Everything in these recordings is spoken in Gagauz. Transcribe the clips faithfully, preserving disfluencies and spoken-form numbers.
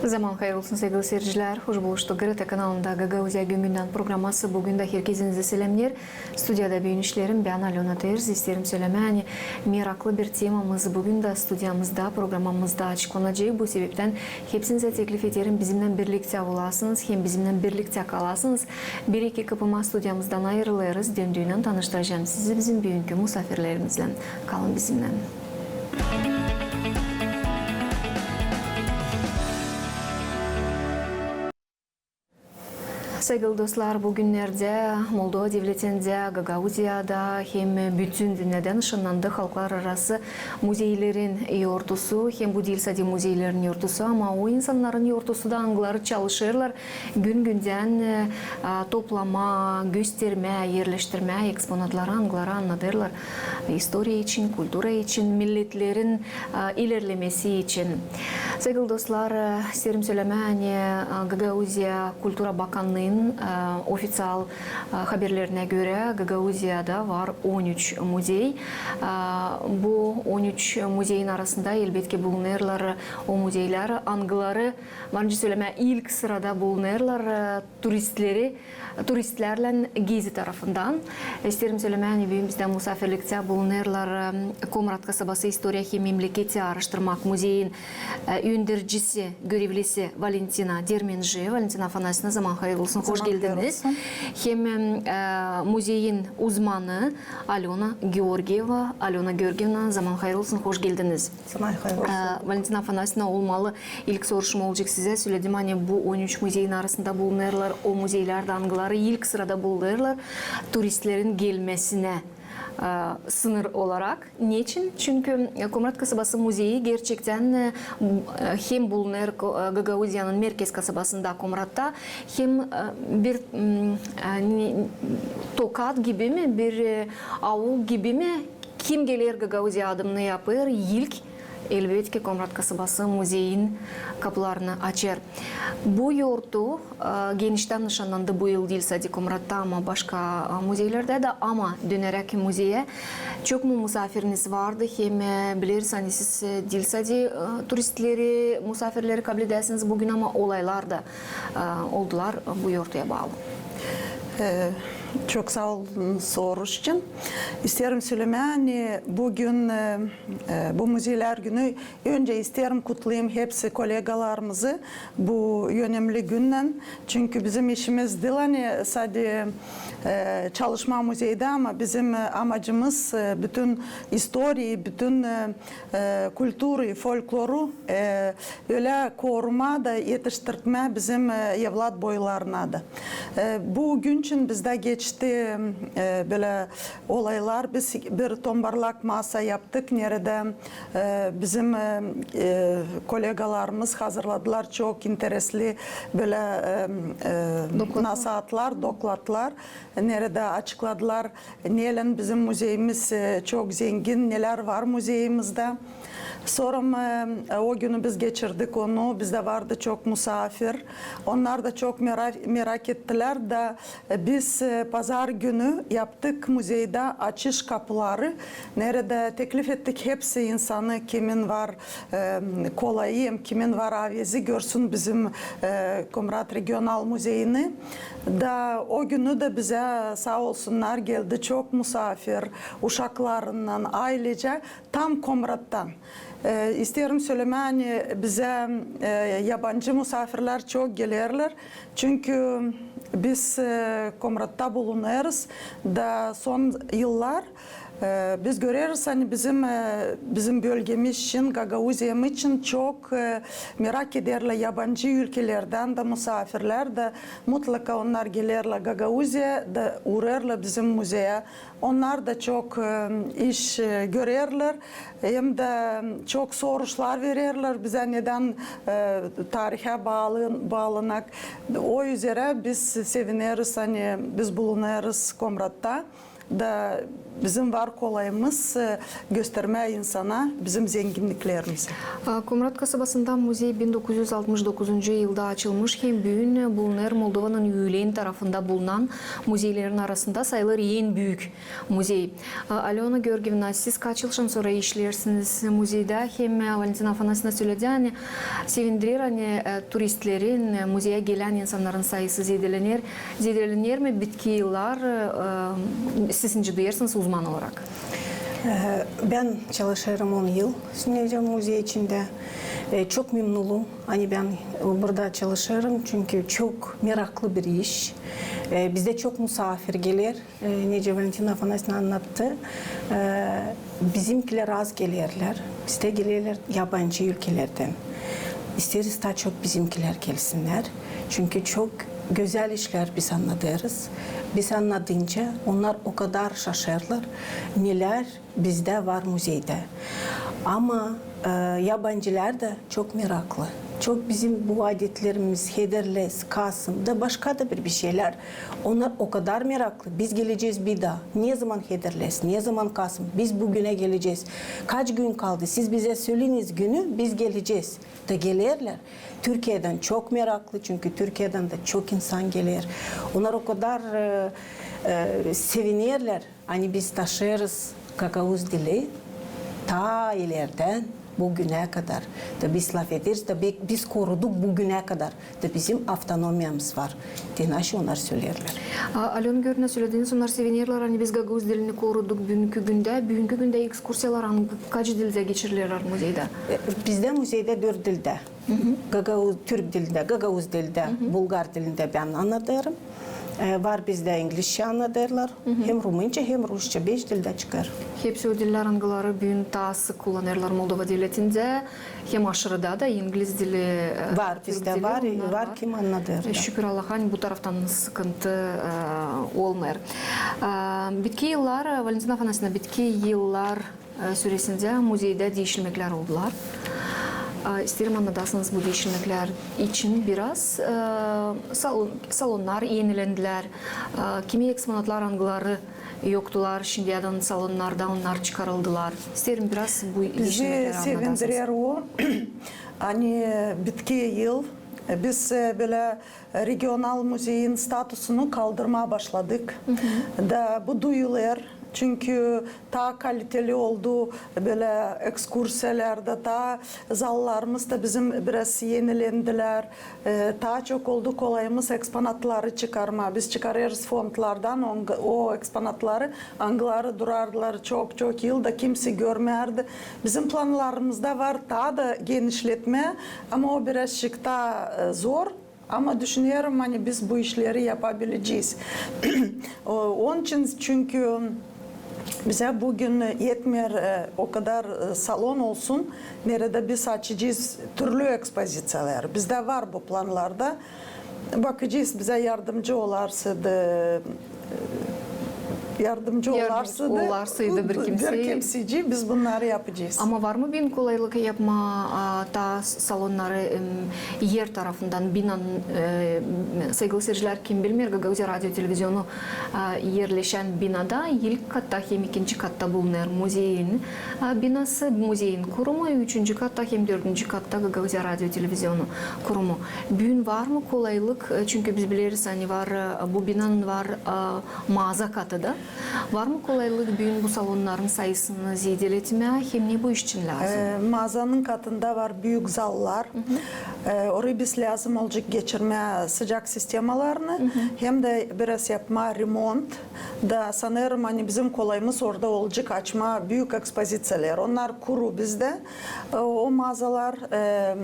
Zaman hayır olsun, saygılı seyircilär. Hoş buluştuk GRT kanalında. "Gagauziya gün-gündän" programası bugün dä herkezi selämneer. Studiyada büün işleerim bän, Alöna Terzi. İsteerim sölemää, ani meraklı bir temamız bugün dä studiyamızda, programamızda açıklanacek. Bu sebeptän hepsinizä teklif ederim, bizimnän birliktä olasınız hem bizimnän birliktä kalasınız. Bir-iki kıpıma studiyamızdan ayırılêrız. Döndüynän tanıştıracam sizi bizim büünkü musaafirlerimizlän. Kalın bizimnän. Saygılı dostlar, bu günnerdä Moldova devletindä, Gagauziyada hem bütün dünnedä nışannandı halklararası muzeylerin yortusu. Hem bu diil sade muzeylerin yortusu, ama o insannarın yortusu da, angıları çalışêrlar gün-gündän, e, a, toplamaa, göstermää, erleştirmää eksponatları, angıları annadêrlar istoriya için, kultura için, milletlerin, a, ilerlemesi için. Saygılı dostlar, e, isteerim sölemää, ani, e, Gagauziya Kultura Bakannıın, e, ofiţial, e, haberlerinä görä, Gagauziyada var on üç muzey. E, bu on üç muzeyin arasında, elbetki, bulunêrlar o muzeylär, angıları, var nicä sölemää, ilk sırada bulunêrlar, e, turistleri, turistlärlän gezi tarafından. İsteerim sölemää, ani büün bizdä musaafirliktä bulunêrlar, e, Komrat kasabası istoriya hem memleketi aaraştırmak muzeyin, e, öndercisi, görevlisi Valentina Dermenji. Valentina Afanasyevna, zaman hayır olsun, hoş geldiniz. Hem, e, muzeyin uzmanı Alöna Georgieva. Alöna Georgievna, zaman hayır olsun, hoş geldiniz. Zaman hayır olsun. E, Valentina Afanasyevna, olmalı, ilk soruşum olacek sizä. Söledim, ani bu on üç muzeyin arasında bulunêrlar o muzeylär dä, angıları ilk sırada bulunêrlar turistlerin gelmesinä, e, sınır olarak. Neçin? Çünkü, e, Komrat kasabası muzeyi gerçektän, e, hem bulunêr Ko-, e, Gagauziyanın merkez kasabasında, Komratta, hem, e, bir, m, e, ne, tokat gibi mi, bir, e, aul gibi mi, kim geler Gagauziya adımını yapêr, ilk, elbetki, Komrat kasabası muzeyin kapularını açêr. Bu yortu, e, geniştän nışannandı bu yıl diil sade Komratta, ama başka, e, muzeylerdä dä, ama döneräk muzeyä, çok mu musaafiriniz vardı? Hem, e, bileriz, ani siz, e, diil sade, e, turistleri, musaafirleri kabledäsiniz bugün, ama olaylar da, e, oldular, e, bu yortuya baalı. E, çok saa olun soruş için. İsteerim sölemää, ani bugün, e, e, bu muzeylär günü, öncä isteerim kutlayım hepsi kollegalarımızı bu önemli günnän. Çünkü bizim işimiz diil, ani sade, e, çalışmaa muzeydä, ama bizim, e, amacımız, e, bütün istoriyayı, bütün, e, e, kulturayı, folkloru, e, ölä korumaa da etiştirtmää bizim, e, evlat boylarına da. E, bu gün için bizdä geçti, e, bölä olaylar. Biz bir tombarlak masa yaptık, neredä, e, bizim, e, e, kollegalarımız hazırladılar çok interesli bölä, e, e, nasaatlar, dokladlar, neredä açıkladılar, nelän bizim muzeyimiz, e, çok zengin, nelär var muzeyimizdä. Sora, e, o günü biz geçirdik onu, bizdä vardı çok musaafir. Onnar da çok mera-, merak ettilär da, e, biz, e, pazar günü yaptık muzeydä açış kapuları, neredä teklif ettik hepsi insanı, kimin var, e, kolayı, kimin var avezi, görsün bizim, e, Komrat regional muzeyini. Da o günü dä bizä, saa olsunnar, geldi çok musaafir, uşaklarınnan, aylecä, tam Komrattan. E, isteerim sölemää, ani bizä, e, yabancı musaafirlär çok gelerlär. Çünkü biz, e, Komratta bulunêrız da son yıllar, e, biz göreriz, ani bizim, e, bizim bölgemiz için, Gagauziyamız için çok, e, merak ederlär yabancı ülkelerdän dä musaafirlär da, mutlaka onnar gelerlär Gagauziyaya da uurêrlar bizim muzeyä. Onnar da çok, e, iş, e, görerlär, hem dä çok soruşlar vererlär bizä, nedän, e, tarihä baalı, baalanêr. O üzerä biz sevineriz, ani biz bulunêrız Komratta. da bizim var kolaymız, e, göstermää insana bizim zenginniklerimizi. A, Komrat kasabasında muzey bin dokuz üz altmış dokuzuncu yılda açılmış hem büün bulunêr Moldovanın üülen tarafında bulunan muzeylerin arasında sayılêr en büük muzey. A, Alöna Georgievna, siz kaç yıldan sora işleersiniz muzeydä? Hem, e, Valentina Afanasyevna söledi, ani sevindirer, ani, e, turistlerin, e, muzeyä gelän insannarın sayısı zeedelener. Zeedelenär mi bitki yıllar, e, siz nicä duyêrsınız uzman olarak? E, bän çalışêrım on yıl şindi muzey içindä. E, çok memnunum, ani bän burada çalışêrım, çünkü çok meraklı bir iş. E, bizdä çok musaafir geler. E, nicä Valentina Afanasyevna annattı, e, bizimkilär az gelerlär. Bizdä gelerlär yabancı ülkelerdän. İsteeriz, taa çok bizimkilär gelsinnär. Çünkü çok gözäl işlär biz annadêrız. Biz annadınca, onnar o kadar şaşêrlar, nelär bizdä var muzeydä. Ama, e, yabancılar da çok meraklı. Çok bizim bu adetlerimiz, Hederlez, Kasım da başka da bir, bir şeylär. Onnar o kadar meraklı. Biz gelecez bir daa. Ne zaman Hederlez, ne zaman Kasım? Biz büünä gelecez. Kaç gün kaldı? Siz bizä söleyin günü, biz gelecez. Da gelerlär. Türkiyedän çok meraklı, çünkü Türkiyedän dä çok insan geler. Onnar o kadar, e, e, sevinerlär. Ani biz taşıyêrız gagauz dili taa ilerdän büünä kadar. Da biz lafederiz, da bi-, biz koruduk büünä kadar. Da bizim avtonomiyamız var. Deyni aşı onnar söleerlär. A, Alöna Georgievna, sölediniz, onnar sevinerlär, ani biz gagauz dilini koruduk büünkü gündä. Büünkü gündä ekskursiyalar angı, kaç dildä geçirilerlär muzeydä? E, bizdä muzeydä dört dildä. Gagauz, türk dilindä, gagauz dilindä, bulgar dilindä bän annadêrım. E, var bizdä inglizçä annadêrlar, hem rumınca, hem rusça, beş dildä çıkêr. Hepsi o dillär, angıları büün taa sık kullanêrlar Moldova devletindä, hem aşırıda da ingliz dili, e, var, türk bizdä dili, var, onnar var, var kim annadêr. E, şükür Allaha, ani bu taraftan sıkıntı, e, olmêêr. E, bitki yıllar, Valentina Afanasyevna, bitki yıllar e, süresindä muzeydä diişilmeklär oldular. E, isteerim annadasınız bu diişilmeklär için biraz. E, salon-, salonnar enilendilär. E, kimi eksponatlar, angıları yoktular şindiyädän salonnarda, onnar çıkarıldılar. İsteerim biraz bu diişilmekleri annadasınız. Bizi sevindirer o, ani bitki yıl, e, biz, e, bölä regional muzeyin statusunu kaldırmaa başladık. Da bu duyulêr, çünkü taa kaliteli oldu bölä ekskursiyalarda, taa zallarımız da bizim biraz enilendilär. E, taa çok oldu kolaymız eksponatları çıkarmaa. Biz çıkarêrız fondlardan o, o eksponatları, angıları durardılar çok-çok yıl da kimsey görmärdi. Bizim planlarımızda var taa da genişletmää, ama o birazçık taa, e, zor. Ama düşünerim, ani biz bu işleri yapabilecez. O, onun için, çünkü bizä büün etmeer, e, o kadar, e, salon olsun, neredä biz açacez türlü ekspoziţiyaları. Bizdä var bu planlarda. Bakacez, bizä yardımcı olarsaydı, e, yardımcı olarsaydı, olarsaydı bir kimsey, biz bunnarı yapacez. Ama var mı büün kolaylık yapmaa, a, taa s-, salonnarı, em, er tarafından, binanın, e, saygılı seyircilär, kim bilmeer, Gagauziya radio televizionu, a, erleşän binada ilk katta hem ikinci katta bulunêr muzeyin, a, binası, muzeyin kurumu, üçüncü katta hem dördüncü katta Gagauziya radio televizionu kurumu. Büün var mı kolaylık, e, çünkü biz bileriz, ani var, e, bu binanın var, e, maaza katı da. Var mı kolaylık büün bu salonnarın sayısını zeedeletmää, hem ne bu iş için lääzım? E, maazanın katında var büük zallar. E, orayı biz lääzım olacek geçirmää sıcak sistemalarını, hem dä biraz yapmaa remont. Da sanêrım, ani bizim kolaymız orada olacek açmaa büük ekspoziţiyalar. Onnar kuru bizdä, e, o maazalar, e,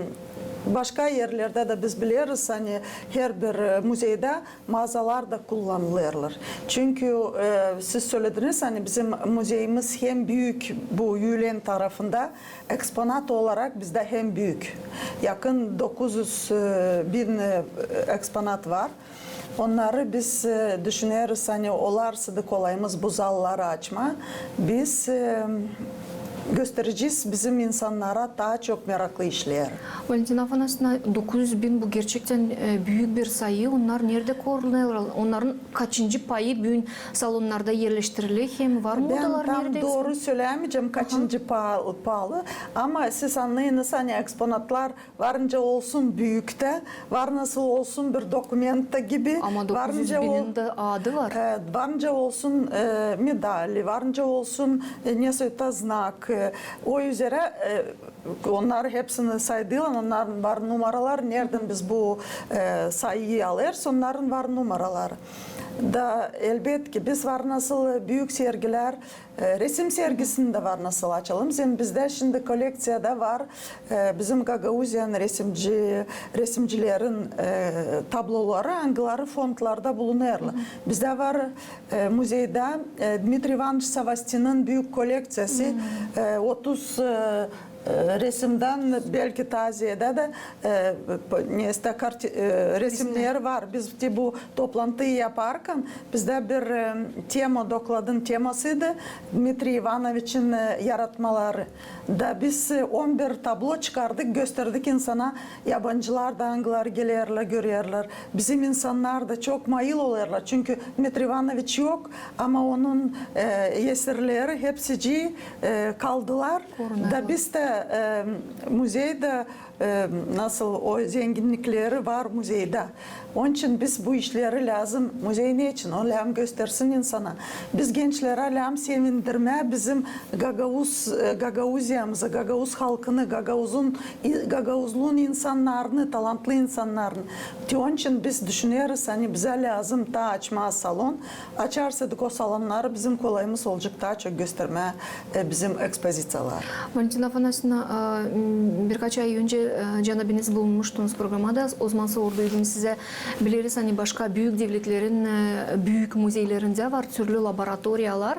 başka erlerdä dä biz bileriz, ani herbir, e, muzeydä maazalar da kullanılêrlar. Çünkü, e, siz sölediniz, ani bizim muzeyimiz hem büük bu üülen tarafında, eksponat olarak bizdä hem büük. Yakın dokuz üz, e, bin, e, eksponat var. Onnarı biz, e, düşüneriz, ani olarsaydı kolaymız bu zalları açmaa, biz, e, gösterecez bizim insannara taa çok meraklı işleri. Valentina Afanasyevna, dokuz üz bin bu gerçektän, e, büük bir sayı. Onnar neredä korunêrlar? Onnarın kaçıncı payı büün salonnarda erleştirili? Hem var mı odalar neredä? Bän tam dooru söleyämeyecäm, kaçıncı pa-, payı, ama siz annayınız, ani eksponatlar var nicä olsun büüktä, var nasıl olsun bir dokumentta gibi. Ama dokuz üz binin dä adı var. E, var nicä olsun, e, medali, var nicä olsun, e, nesä ta znak. E, o üzerä, e, onnar hepsini saydılan, onnarın var numaralar, neredän biz bu, e, sayıyı alêrız, onnarın var numaralar. Da, elbetki, biz var nasıl büük sergilär, e, resim sergisini dä var nasıl açalım. Zerä bizdä şindi kolekţiyada var, e, bizim Gagauziyanın resimci-, resimcilerin, e, tabloları, angıları fondlarda bulunêrlar. Bizdä var, e, muzeydä, e, Dmitriy İvanıç Savastinın büük kolekţiyası, e, otuz, e, e, resimdän, belki taa zeedä dä, e, p-, nesä karti-, e, resimneri var. Biz te bu toplantıyı yaparkan, bizdä bir, e, tema, dokladın temasıydı Dmitriy İvanoviçin, e, yaratmaları. Da biz, e, on bir tablo çıkardık, gösterdik insana, yabancılar da, angıları gelerlär, görerlär. Bizim insannar da çok mayıl olêrlar, çünkü Dmitriy İvanoviç yok, ama onun, e, eserleri hepsicii, e, kaldılar. Da biz dä, e, muzeydä, e, nasıl o zenginnikleri var muzeydä. Onun için biz bu işleri lääzım, muzey neçin? O lääzım göstersin insana. Biz gençlerä lääzım sevindirmää bizim gagauz, e, Gagauziyamızı, gagauz halkını, gagauzun, i-, gagauzluun insannarını, talantlı insannarını. Te onun için biz düşüneriz, ani bizä lääzım taa açmaa salon. Açarsaydık o salonnarı, bizim kolayımız olacek taa çok göstermää, e, bizim ekspoziţiyaları. Valentina Afanasyevna, e, m, birkaç ay öncä, e, cenabınız bulunmuştunuz programada, ozaman sorduydum sizä, bileriz, ani başka büük devletlerin, e, büük muzeylerindä var türlü laboratoriyalar,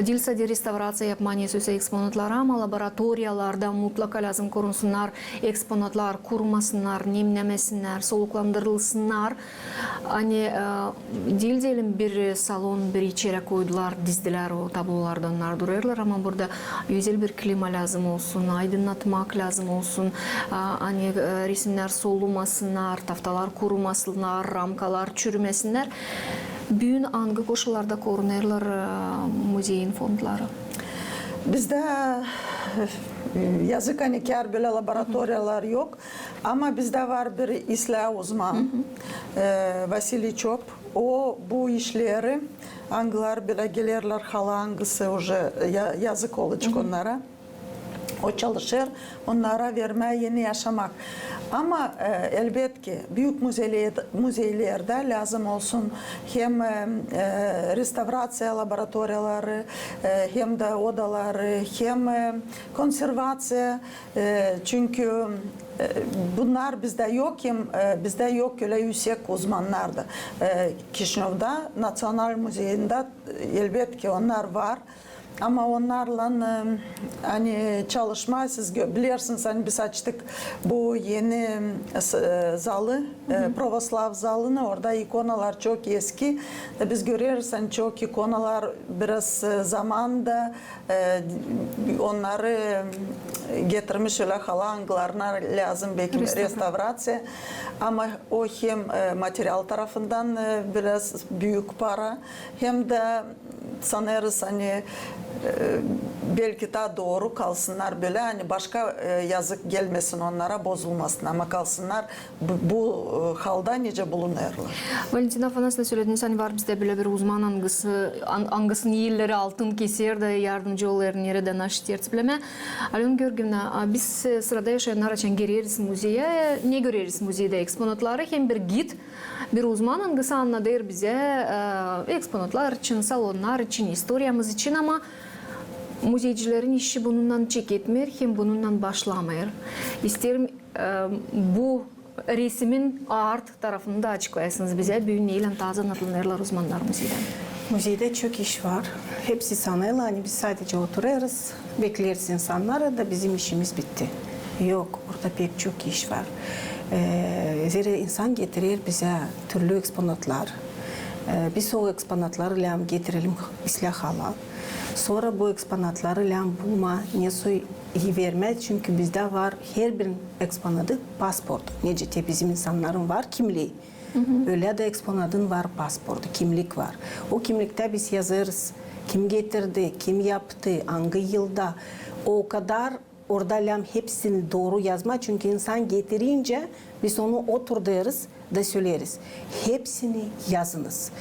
diil sade restavraţiya yapmaa nesä eksponatları, ama laboratoriyalarda mutlaka lääzım korunsunnar eksponatlar, kurumasınnar, nemnemesinär, soluklandırılsınnar. Ani, e, diil deyelim, bir salon, bir içerä koydular, dizdilär o tablolarda, onnar durêrlar, ama burada özel bir klima lääzım olsun, aydınnatmak lääzım olsun, a, ani, e, resimnär solumasınnar, taftalar kurumasınnar, ramkalar çürümesinnär. Büün angı koşullarda korunêrlar, e, muzeyin fondları? Bizdä, e, yazık, ani kär bölä laboratoriyalar yok. Ama bizdä var bir islää uzman, e, Vasiliy Çop. O bu işleri, angıları bölä gelerlär hala, angısı uje ya-, yazık olacek onnara. O çalışêr, onnara vermää eni yaşamak. Ama, e, elbetki, büük muzeyler-, muzeylerdä lääzım olsun hem, e, e, restavraţiya laboratoriyaları, e, hem dä odaları, hem, e, konservaţiya, E, çünkü, e, bunnar bizdä yok, hem, e, bizdä yok ölä üüsek uzmannar da. E, Kişinövda, Naţional muzeyindä, e, elbetki, onnar var. Ama onnarlan, e, ani çalışmaa, siz gö-, bilersiniz, ani biz açtık bu eni, e, s-, e, zalı, e, pravoslav zalını, orada ikonalar çok eski. E, biz göreriz, ani çok ikonalar biraz, e, zamanda e, onnarı getirmiş ölä hala, angılarına lääzım beki restavraţiya. Ama o hem, e, material tarafından, e, biraz büük para, hem dä sanêrız, ani, e, belki taa dooru kalsınnar bölä, ani başka, e, yazık gelmesin onnara, bozulmasın, ama kalsınnar bu, bu, e, halda nicä bulunêrlar. Valentina Afanasyevna, sölediniz, ani var bizdä bölä bir uzman, angısı, an-, angısını elleri altın keser dä yardımcı olêr neredä naşı tertiplemää. Alöna Georgievna, a, biz, e, sırada yaşayannar açan gireriz muzeyä, e, ne göreriz muzeydä? Eksponatları hem bir gid, bir uzman, angısı annadêr bizä, e, eksponatlar için, salonnar için, istoriyamız için, ama muzeycilerin işi bununnan çeketmeer hem bununnan başlamêêr. İsteerim, e, bu resimin art tarafını da açıklayasınız bizä. Büün neylän taa zanaatlanêrlar uzmannar muzeyda? Muzeyda çok iş var. Hepsi sanêrlar, ani biz sadecä oturêrız, bekleeriz insannarı da bizim işimiz bitti. Yok, orada pek çok iş var. E, zerä insan getirer bizä türlü eksponatlar. E, biz o eksponatları lääzım getirelim islää hala. Sora bu eksponatları lääzım bulmaa, nesoy vermää, çünkü bizdä var herbir eksponadın pasportu. Nicä te bizim insannarın var kimlii, ölä dä eksponadın var pasportu, kimlik var. O kimliktä biz yazêrız, kim getirdi, kim yaptı, angı yılda. O kadar orada lääzım hepsini dooru yazmaa, çünkü insan getirincä biz onu oturdêrız da söleriz: hepsini yazınız.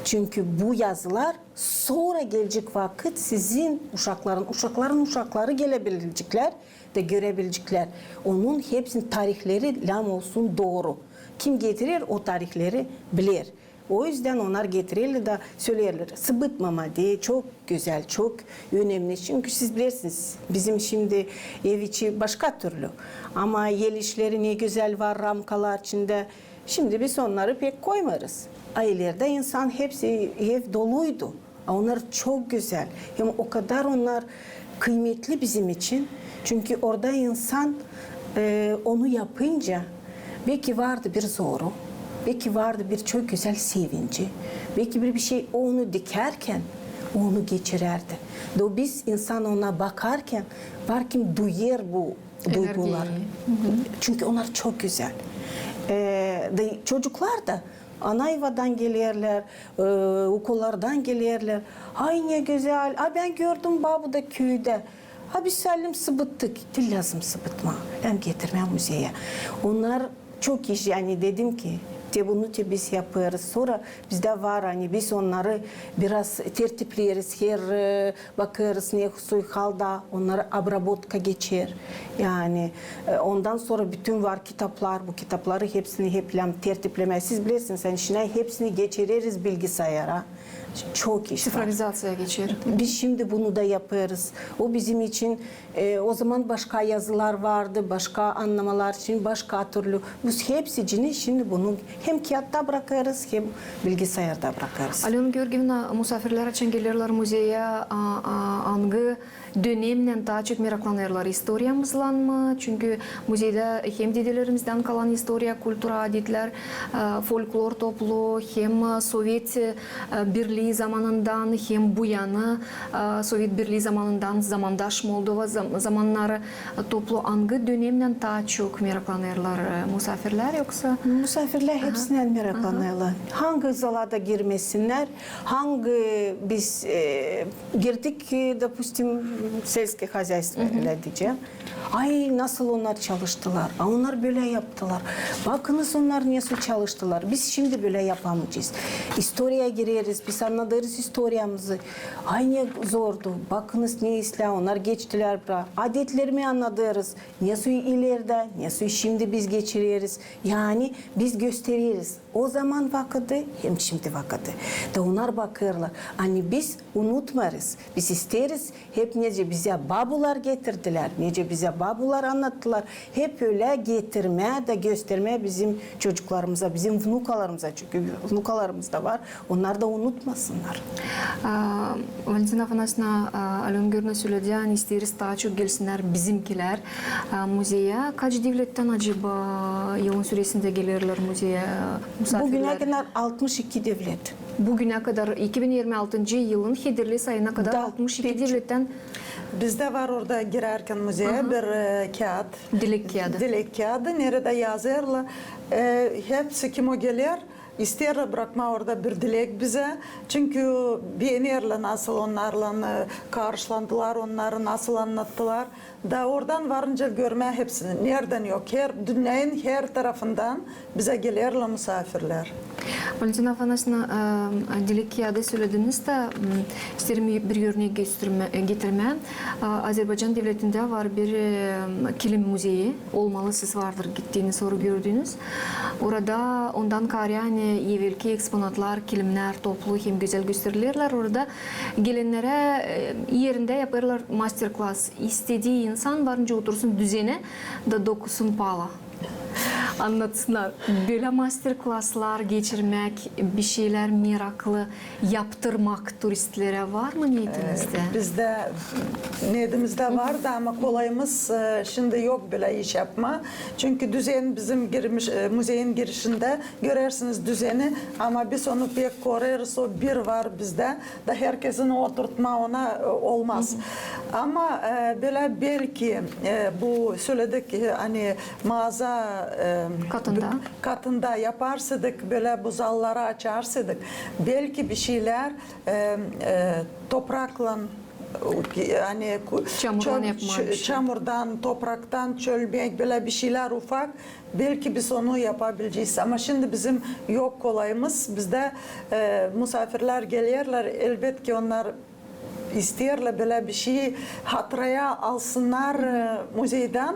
Çünkü bu yazılar sora gelecek vakıt sizin uşakların, uşakların uşakları gelebileceklär da görebileceklär. Onun hepsini tarihleri lääzım olsun dooru. Kim getirer, o tarihleri biler. O üzdän onnar getirerlär da söleerlär. Sıbıtmamaa deyni çok gözäl, çok önemli. Çünkü siz bilersiniz, bizim şindi ev içi başka türlü. Ama el işleri ne gözäl var ramkalar içindä. Şindi biz onnarı pek koymêêrız. A ileerdä insan hepsi ev doluydu. A onnar çok gözäl. Hem o kadar onnar kıymetli bizim için. Çünkü orada insan, e, onu yapınca, beki vardı bir zoru, beki vardı bir çok gözäl sevinci, beki bir, bir şey onu dikärkän, onu geçirärdi. Da biz insan ona bakarkän, var kim duyêr bu duygular. Çünkü onnar çok gözäl. E, da çocuklar da Anayvadan gelerlär, e, okullardan gelerlär. Ay, ne gözäl. A, bän gördüm babuda küüdä. A, biz saalim sıbıttık. Diil lääzım sıbıtmaa. Hem getirmää muzeyä. Onnar çok iş, ani dedim ki, te bunu te biz yapêrız. Sora bizdä var, ani biz onnarı biraz tertipleriz, her, e, bakêrız, nesoy halda, onnarı obrabotka geçer. Yani, e, ondan sora bütün var kitaplar, bu kitapları hepsini hep lääzım tertiplemää. Siz bilersiniz, ani şindi hepsini geçireriz bilgisayara. Çok iş var. Sıfıralizaţiya geçer. Biz şindi bunu da yapêrız. O bizim için, e, o zaman başka yazılar vardı, başka annamalar için, başka türlü. Biz hepsicini şindi bunu hem kiyattan brakêrız, hem bilgisayarda brakêrız. Alöna Georgievna, musaafirlär açan gelerlär muzeyä, a, a, angı dönemnän taa çok meraklanêrlar? İstoriyamızlan mı? Çünkü muzeydä hem dedelerimizdän kalan istoriya, kultura, adetlär, e, folklor toplu, hem, e, Sovet, e, Birlii zamanından, hem bu yana, e, Sovet Birlii zamanından, zamandaş Moldova zam-, zamannarı, e, toplu. Angı dönemnän taa çok meraklanêrlar, e, musaafirlär yoksa? Musaafirlär hepsindän meraklanêrlar. Angı zala da girmesinnär, angı biz, e, girdik, e, допустим, сельское хозяйство, ölä deyecäm. Ay, nasıl onnar çalıştılar, a onnar bölä yaptılar. Bakınız, onnar nesoy çalıştılar. Biz şindi bölä yapamayacez. İstoriyaya gireriz, biz annadêrız istoriyamızı. Ay, ne zordu. Bakınız, ne islää, onnar geçtilär bura. Adetlerimi annadêrız. Nesoy ileerdä, nesoy şindi biz geçireriz. Yani biz göstereriz. O zaman vakıdı hem şindi vakıdı. Da onnar bakêrlar. Ani biz unutmêêrız. Biz isteeriz hep, nicä bizä babular getirdilär, nicä bizä babular annattılar. Hep ölä getirmää da göstermää bizim çocuklarımıza, bizim vnukalarımıza. Çünkü vnukalarımız da var. Onnar da unutmasınnar. A, Valentina Afanasyevna, a, Alöna Georgievna söledi, ani isteeriz taa çok gelsinnär bizimkilär, a, muzeyä. Kaç devlettän acaba yılın süresindä gelerlär muzeyä, a, musaafirlär? Büünä kadar altmış iki devlet. Büünä kadar, iki bin irmi altıncı yılın hederli sayına kadar altmış iki devlettän. Bizdä var orada girärkän muzeyä bir, e, kiyat. Dilek kiyadı. Dilek kiyadı, neredä yazêrlar, e, hepsi kim o geler, isteerlär brakmaa orada bir dilek bizä. Çünkü beenerlär, nasıl onnarlan, e, karşılandılar, onnarı nasıl annattılar. Da oradan varınca görmää hepsini. Neredän yok, her, dünneyin her tarafından bizä gelerlär musaafirlär. Valentina Afanasyevna, e, dilek kiyadı sölediniz da, m, isteerim bir örnek göstermä-, e, getirmää. A, Azerbaycan devletindä var bir, e, kilim muzeyi. Olmalı, siz vardır gittiiniz, orayı gördüünüz. Orada ondan kaarä, ani evelki eksponatlar, kilimnär toplu hem gözäl gösterilerlär. Orada gelennerä, e, erindä yapêrlar master-klass. İstedii insan varınca otursun düzenä da dokusun pala. annatsınnar. Bölä master-klaslar geçirmäk, bir şeylär meraklı yaptırmak turistlerä var mı neetinizdä? Bizdä neetimizdä vardı, ama kolayımız, e, şindi yok bölä iş yapmaa. Çünkü düzen bizim girmiş, e, muzeyin girişindä, görersiniz düzeni, ama biz onu pek korêrız, o bir var bizdä, da herkesin oturtmaa ona, e, olmaz. Ama, e, bölä belki, e, bu söledik, e, ani maaza, e, katında yaparsaydık, bölä bu zalları açarsaydık, belki bir şeylär, e, e, topraklan, e, ani çamurdan, topraktan çölmek, bölä bir şeylär ufak, belki biz onu yapabilecez. Ama şindi bizim yok kolayımız. Bizdä, e, musaafirlär gelerlär, elbetki, onnar isteerlär bölä bir şeyi hatıraya alsınnar, e, muzeydän.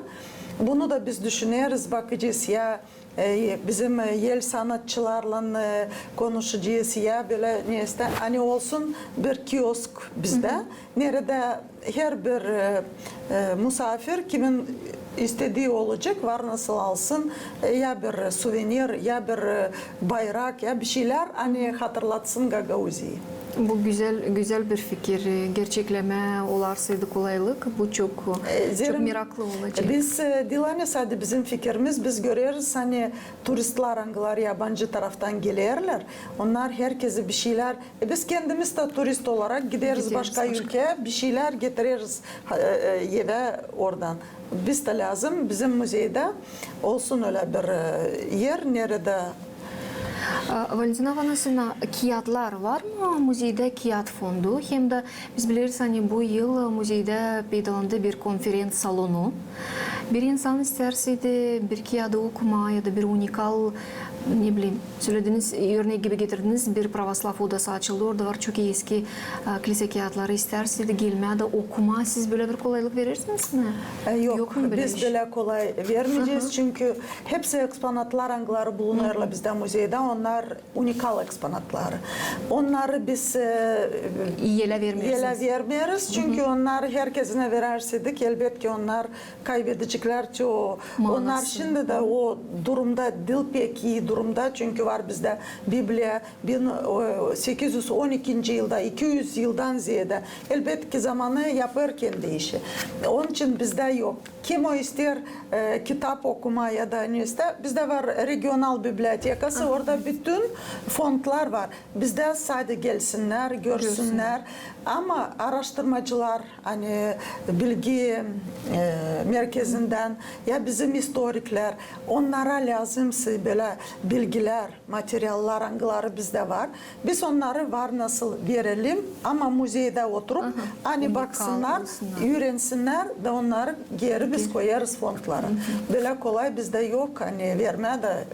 Bunu da biz düşüneriz, bakacez ya, e, bizim, e, el sanatçılarlan, e, konuşacez ya, bölä neysä, ani olsun bir kiosk bizdä, neredä herbir, e, e, musaafir, kimin istedii olacek, var nasıl alsın, e, ya bir suvenir, ya bir, e, bayrak, ya bir şeylär, ani hatırlatsın Gagauziyi. Bu gözäl, gözäl bir fikir. E, gerçeklemää olarsaydı kolaylık, bu çok, e, çok meraklı olacek. Biz, e, diil ani sade bizim fikirimiz, biz göreriz, ani turistlär, angıları yabancı taraftan gelerlär, onnar herkezi bir şeylär E, biz kendimiz dä turist olarak gideriz başka ülkeyä, bir şeylär getireriz, ha, e, e, evä oradan. Biz dä lääzım, bizim muzeydä olsun ölä bir, e, er, neredä. A, Valentina Afanasyevna, kiyatlar var mı muzeydä, kiyat fondu? Hem dä biz bileriz, ani bu yıl muzeydä peydalandı bir konferens salonu. Bir insan istärseydi bir kiyadı okumaa ya da bir unikal, ne bileyim, sölediniz, örnek gibi getirdiniz, bir pravoslav odası açıldı, orada var çok eski, e, kilise kiyatları, istärseydi gelmää dä okumaa, siz bölä bir kolaylık verersiniz mi? E, yok, biz bölä kolay vermeyecez, çünkü hepsi eksponatlar, angıları bulunêrlar bizdä muzeydä, onnar unikal eksponatları. Onnarı biz, e, elä vermeeriz, çünkü onnarı herkezinä verärseydik, elbetki, onnar kaybedecekler çoyu. Onnar şindi dä o durumda diil, pek ii durumda, çünkü var bizdä Bibliya bin sekiz üz on ikinci yılda, iki üz yıldan zeedä. Elbetki, zamanı yapêr kendi işi. Onun için bizdä yok. Kim o isteer, e, kitap okumaa ya da neysä, bizdä var regional bibliotekası, orada bütün fondlar var. Bizdä sade gelsinnär, görsünnär. Ama araştırmacılar, ani bilgi, e, merkezindän ya bizim istoriklär, onnara lääzımsa bölä bilgilär, materiallar, angıları bizdä var. Biz onnarı var nasıl verelim, ama muzeydä oturup, ani baksınnar, üürensinnär da onnarı geeri biz koyarız fondlara. Bölä kolay bizdä yok, ani vermää dä.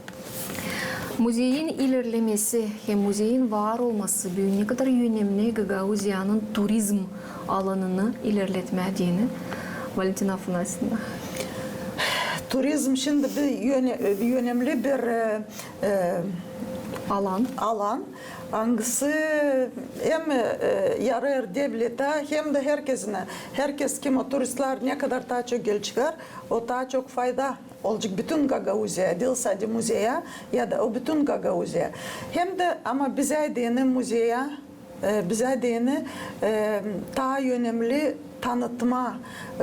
Muzeyin ilerlemesi hem muzeyin var olması büün ne kadar önemli Gagauziyanın turizm alanını ilerletmää deyni, Valentina Afanasyevna? Turizm şindi bir öne-, bir önemli bir, e, e, alan. Alan, angısı hem, e, yarêr devletä, hem dä herkezinä. Herkez, kim o turistlär ne kadar taa çok gelecekler, o taa çok fayda olacek bütün Gagauziyaya, diil sade muzeyä, ya da o bütün Gagauziyaya. Hem dä, ama bizä deyni muzeyä, e, bizä deyni, e, taa önemli tanıtmaa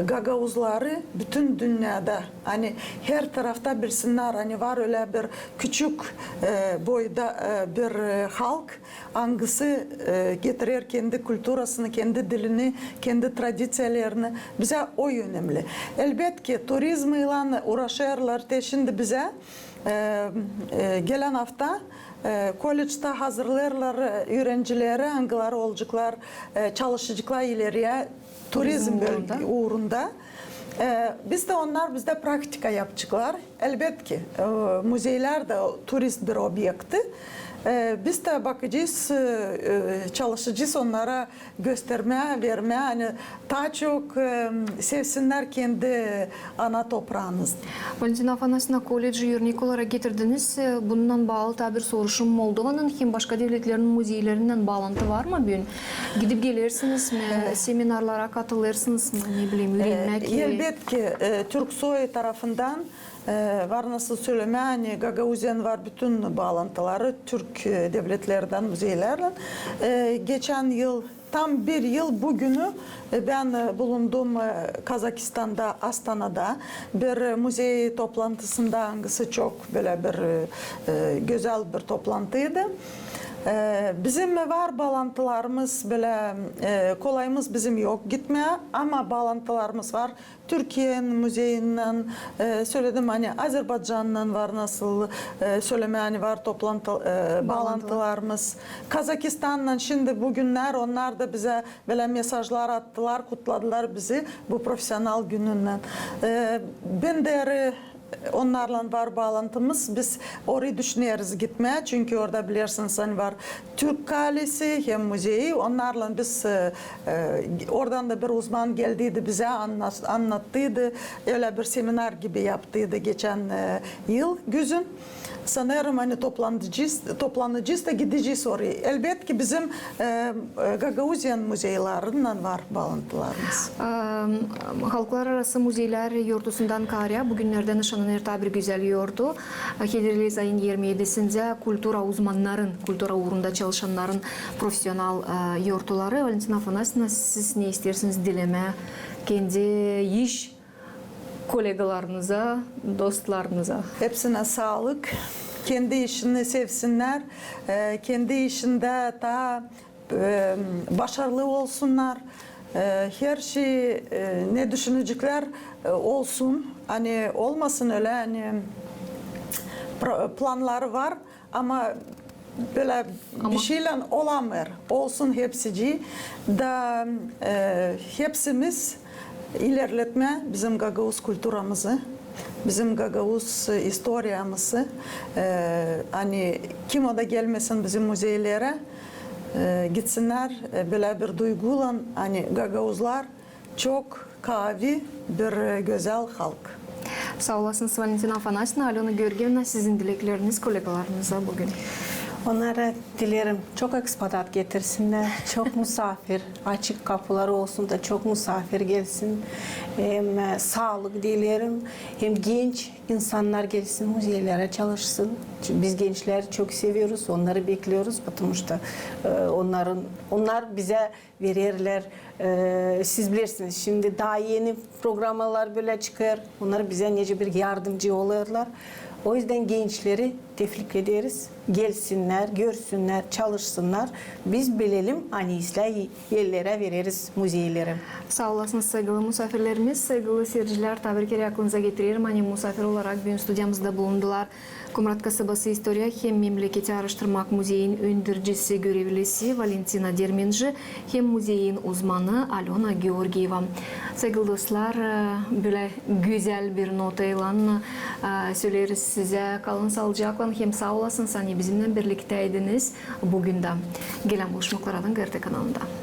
gagauzları bütün dünnedä. Ani her tarafta bilsinnär, ani var ölä bir küçük, e, boyda, e, bir, e, halk, angısı, e, getirer kendi kulturasını, kendi dilini, kendi tradiţiyalerini. Bizä o önemli. Elbetki, turizmlan uuraşêrlar te şindi bizä, e, e, gelän afta, e, kollectä hazırlêêrlar, e, üürencileri, angıları olaceklar, e, çalışaceklar ileriyä turizm uurunda. E, biz dä, onnar bizdä praktika yapaceklar. Elbetki, e, muzeylär dä turist bir obyekti. E, biz dä bakacez, e, e, çalışacez onnara göstermää, vermää, ani taa çok, e, sevsinnär kendi ana topraanı. Valentina Afanasyevna, kolledži örnek olarak getirdiniz. E, bununnan baalı taa bir soruşum: Moldovanın hem başka devletlerin muzeylerinnän baalantı var mı büün? Gidip gelersiniz mi? Seminarlara katılêrsınız mı? Ne bileyim, üürenmää. Elbetki, e, Türksoy tarafından E, var nasıl sölemää, ani Gagauziyanın var bütün baalantıları türk, e, devletlerdän, muzeylerdän. E, geçän yıl, tam bir yıl bu günü, e, bän, e, bulundum, e, Kazakistanda, Astanada bir muzey toplantısında, angısı çok bölä bir, e, e, gözäl bir toplantıydı. E, bizim var baalantılarımız, bölä, e, kolayımız bizim yok gitmää, ama baalantılarımız var. Türkiyenin muzeyinnän, e, söledim, ani Azerbaycannan var nasıl, e, sölemää, ani var toplantı, e, baalantılarımız. Kazakistannan şindi bugünnär, onnar da bizä bölä mesajlar attılar, kutladılar bizi bu profesional gününnän. E, benderi onnarlan var baalantımız. Biz orayı düşüneriz gitmää, çünkü orada, bilersiniz, ani var Türk kalesi hem muzeyi. Onnarlan biz, e, e, oradan da bir uzman geldiydi bizä, anna-, annattıydı. Ölä bir seminar gibi yaptıydı geçän, e, yıl güzün. Sanêrım, ani toplanacez, toplanacez da gidecez orayı. Elbetki, bizim, e, e, Gagauziyanın muzeylerindän var baalantılarımız. Em, Halklararası muzeylär yortusundan kaarä bugünnerdä nışanlanêr taa bir gözäl yortu. Hederli ayın irmi edisindä kultura uzmannarın, kultura uurunda çalışannarın profesional, e, yortuları. Valentina Afanasyevna, siz ne isteersiniz dilemää kendi iş kolegalarınıza, dostlarınıza? Hepsinä saalık. Kendi işini sevsinnär, e, kendi işindä taa, e, başarılı olsunnar. E, her şey, e, ne düşüneceklär, e, olsun. Ani olmasın ölä, ani pro-, planları var, ama bölä bir şeylän olamêêr. Olsun hepsicii. Da, e, hepsimiz ilerletmää bizim gagauz kulturamızı, bizim gagauz istoriyamızı. E, ani kim o da gelmesin bizim muzeylerä, e, gitsinnär, e, bölä bir duyguylan, ani gagauzlar çok kaavi bir, e, gözäl halk. Saa olasınız, Valentina Afanasyevna. Alöna Georgievna, sizin dilekleriniz kolegalarınıza bugün? Onnara dilerim, çok eksponat getirsinnär, çok musaafir, açık kapuları olsun da çok musaafir gelsin. Hem, e, saalık dilerim, hem genç insannar gelsin, muzeylerä çalışsın. Çünkü biz gençleri çok seviyoruz, onnarı bekliyoruz, потому что, e, onnarın, onnar bizä vererlär. E, siz bilersiniz, şindi taa eni programalar bölä çıkêr. Onnar bizä nicä bir yardımcı olêrlar. O yüzdän gençleri tevfik ederiz. Gelsinnär, görsünnär, çalışsınnar. Biz bilelim, ani islää erlerä vereriz muzeyleri. Saa olasınız, saygılı musaafirlerimiz. Saygılı siircilär, taa bir kerä aklınıza getirerim, ani musaafir olarak büün studiyamızda bulundular Komrat kasabası istoriya hem memleketi aaraştırmak muzeyin öndercisi, görevlisi Valentina Dermenci hem muzeyin uzmanı Alöna Georgieva. Saygılı dostlar, e, bölä gözäl bir notaylan, e, söleeriz sizä, kalın saalıcaklan hem saa olasınız, ani bizimnän birliktäydiniz bugün dä. Gelän buluşmaklara GRT kanalında.